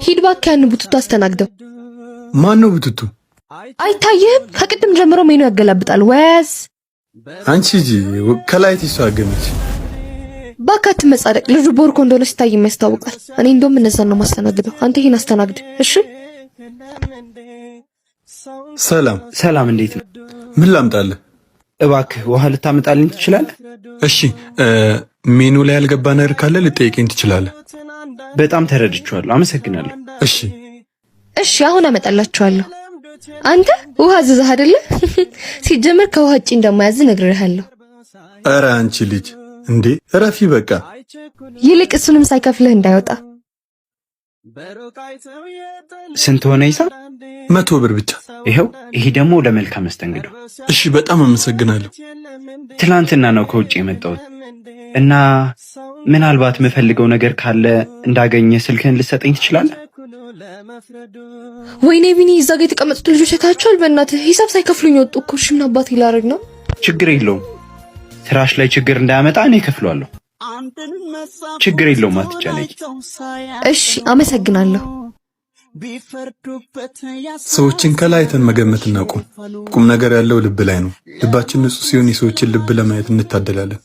ሂድ እባክህ፣ ያን ቡትቱ አስተናግደው። ማን ነው ቡትቱ? አይታይህም? ከቅድም ጀምሮ ሜኑ ያገላብጣል። ወያዝ። አንቺ ጂ ከላይ እሷ ገመች። እባክህ አትመጻደቅ። ልጁ ቦርኮ እንደሆነ ሲታይ ያስታውቃል። እኔ እንደውም እነዛን ነው ማስተናግደው። አንተ ይሄን አስተናግድ እሺ። ሰላም። ሰላም፣ እንዴት ነው? ምን ላምጣልህ? እባክህ ውሃ ልታመጣልኝ ትችላለህ? እሺ፣ ሜኑ ላይ ያልገባ ነገር ካለ ልጠይቀኝ ትችላለህ። በጣም ተረድቼዋለሁ። አመሰግናለሁ። እሺ። እሺ፣ አሁን አመጣላችኋለሁ። አንተ ውሃ አዘዘህ አይደለ? ሲጀመር ከውሃ ውጪ እንደማያዝ ነግሬሃለሁ። ኧረ አንቺ ልጅ እንዴ፣ እረፊ በቃ። ይልቅ እሱንም ሳይከፍልህ እንዳይወጣ። ስንት ሆነ ሂሳብ? 100 ብር ብቻ። ይኸው፣ ይሄ ደግሞ ለመልካም መስተንግዶ። እሺ፣ በጣም አመሰግናለሁ። ትላንትና ነው ከውጭ የመጣሁት እና ምናልባት የምፈልገው ነገር ካለ እንዳገኘ ስልክህን ልትሰጠኝ ትችላለህ? ወይኔ ቢኒ፣ እዛ ጋ የተቀመጡት ልጆች አይታቸዋል? በእናትህ ሂሳብ ሳይከፍሉኝ ወጡ እኮ። እሺ ምን አባቴ ላደርግ ነው? ችግር የለውም። ስራሽ ላይ ችግር እንዳያመጣ እኔ እከፍለዋለሁ። ችግር የለውም፣ አትጨነቂ። እሺ፣ አመሰግናለሁ። ሰዎችን ከላይ አይተን መገመት እናቁም። ቁም ነገር ያለው ልብ ላይ ነው። ልባችን ንጹህ ሲሆን የሰዎችን ልብ ለማየት እንታደላለን።